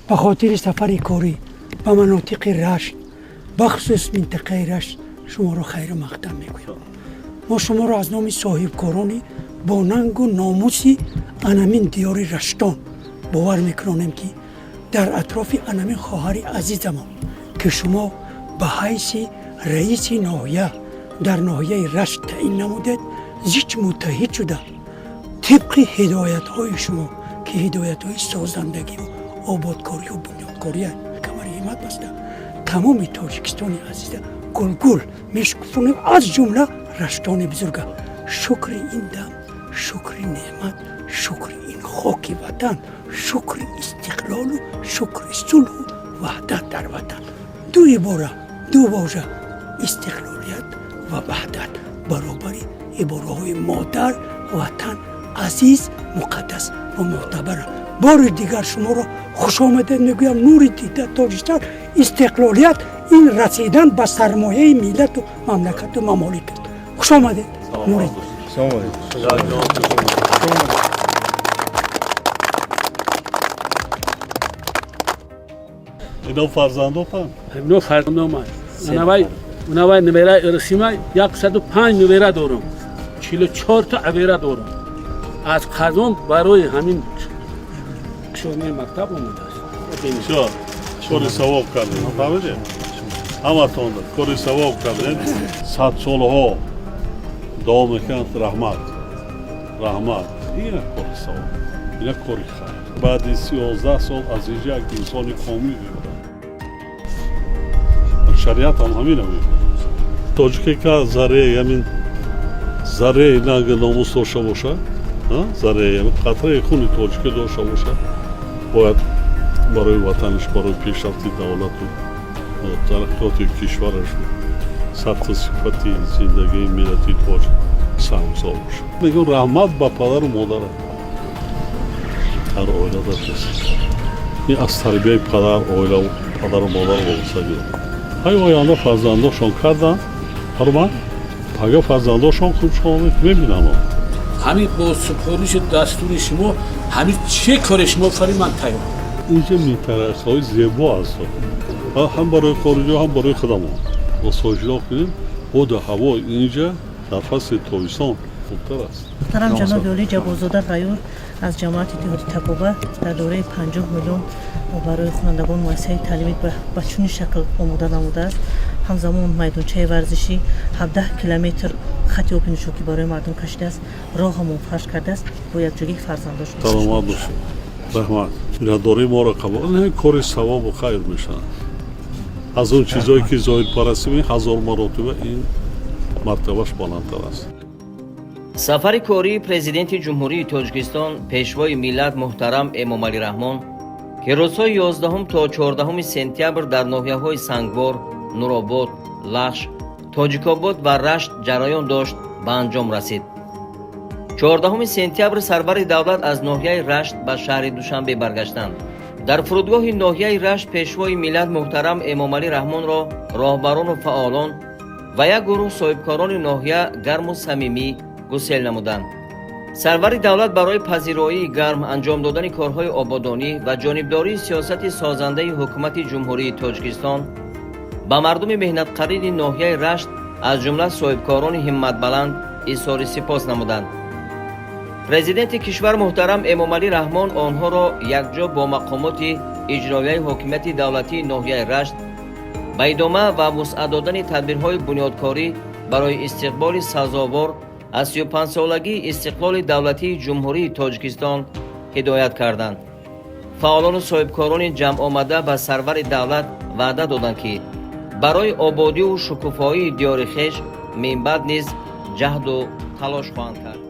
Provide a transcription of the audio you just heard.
Ба хотири сафари корӣ ба манотиқи Рашт, бахусус минтақаи Рашт, шуморо хайру мақдам мегӯям. Мо шуморо аз номи соҳибкорони бо нангу номуси анамин диёри раштон бовар мекунонем, ки дар атрофи анамин хоҳари азизамон, ки шумо ба ҳайси раиси ноҳия дар ноҳияи Рашт таъин намудед, зич муттаҳид шуда, тибқи ҳидоятҳои шумо, ки ҳидоятҳои созандагиву ободкорию бунёдкория, камари ҳиммат баста, тамоми Тоҷикистони азиза гулгул мешукуфонем, аз ҷумла Раштони бузурга. Шукри ин дам, шукри неъмат, шукри ин хоки ватан, шукри истиқлолу шукри сулҳу ваҳдат дар ватан. Ду ибора, ду вожа: истиқлолият ва ваҳдат, баробари ибораҳои модар ватан азиз, муқаддас ва мӯътабара. Бори дигар шуморо хушомадед мегӯям. Нури дида Тоҷикистон. Истиқлолият ин расидан ба сармояи миллату мамлакату мамолик аст. Хушомадед, нури. Салом алейкум. Ино фарзандотан? Ино фарзандоман. Анавай, унавай набера ирсима, 105 набера дорам. 44 та абера дорам. Аз Қазон барои ҳамин кушодани мактаб омадааст. Бисёр кори савоб кардем, фаҳмидем? Ҳаматон кори савоб кардем. Садсолаҳо давом мекунад. Раҳмат, раҳмат. Ин як кори савоб, ин як кори хайр. Баъди 11 сол аз инҷа як инсони комил мебарад. Шариат ҳам ҳамина мегӯяд. Тоҷике ка зарраи, ҳамин зарраи нанги номус дошта боша, зарраи, қатраи хуни тоҷикӣ дошта боша, бояд барои ватанаш, барои пешрафти давлату тараққиёти кишвараш, сатҳи сифати зиндагии миллати тоҷик саҳмгузор бошад. Мегӯм, раҳмат ба падару модарам. Ҳар оилада ин аз тарбияи падар, оила, падару модар вобастагӣ дорад. Ҳай, оянда фарзандошон карданд, ҳурмат, пага фарзандошон худшон мебинанд. Ҳамин бо супориши дастури шумо, ҳамин чӣ коре шумо фари, ман тайёр. Инҷа минтақаҳои зебо аст, ҳам барои хориҷиҳо, ҳам барои худамон. Осоишгоҳ кунем. Боду ҳаво инҷа дар фасли тобистон хубтар аст. Муҳтарам ҷаноби олӣ, Ҷабборзода Ғаюр аз ҷамоати деҳоти Такоба дар доираи 50 миллион барои хонандагон муассисаи таълимӣ ба чунин шакл омода намудааст. Ҳамзамон майдончаи варзишӣ, 17 километр хати оби нӯшокӣ барои мардум кашидааст, роҳамон фарш кардааст бо якҷогии фарзандош. Саломат бошед, раҳмат. Миннатдории моро қабул. Кори савобу хайр мешавад. Аз он чизое ки зоҳирпарастӣ, ҳазор маротиба ин мартабаш баландтар аст. Сафари кории Президенти Ҷумҳурии Тоҷикистон, Пешвои миллат муҳтарам Эмомалӣ Раҳмон, ки рӯзҳои 11 то 14 сентябр дар ноҳияҳои Сангвор, Нуробод, Лахш, Тоҷикобод ва Рашт ҷараён дошт, ба анҷом расид. 14 сентябр сарвари давлат аз ноҳияи Рашт ба шаҳри Душанбе баргаштанд. Дар фурудгоҳи ноҳияи Рашт Пешвои миллат муҳтарам Эмомалӣ Раҳмонро роҳбарону фаъолон ва як гурӯҳ соҳибкорони ноҳия гарму самимӣ гусел намуданд. Сарвари давлат барои пазироии гарм, анҷом додани корҳои ободонӣ ва ҷонибдории сиёсати созандаи Ҳукумати Ҷумҳурии Тоҷикистон ба мардуми меҳнатқарини ноҳияи Рашт, аз ҷумла соҳибкорони ҳимматбаланд, изҳори сипос намуданд. Президенти кишвар муҳтарам Эмомалӣ Раҳмон онҳоро якҷо бо мақомоти иҷроияи ҳокимияти давлатии ноҳияи Рашт ба идома ва вусъат додани тадбирҳои бунёдкорӣ барои истиқболи сазовор аз 35-солагии истиқлоли давлатии Ҷумҳурии Тоҷикистон ҳидоят карданд. Фаъолону соҳибкорони ҷамъомада ба сарвари давлат ваъда доданд, ки барои ободиву шукуфоии диёри хеш минбаъд низ ҷаҳду талош хоҳанд кард.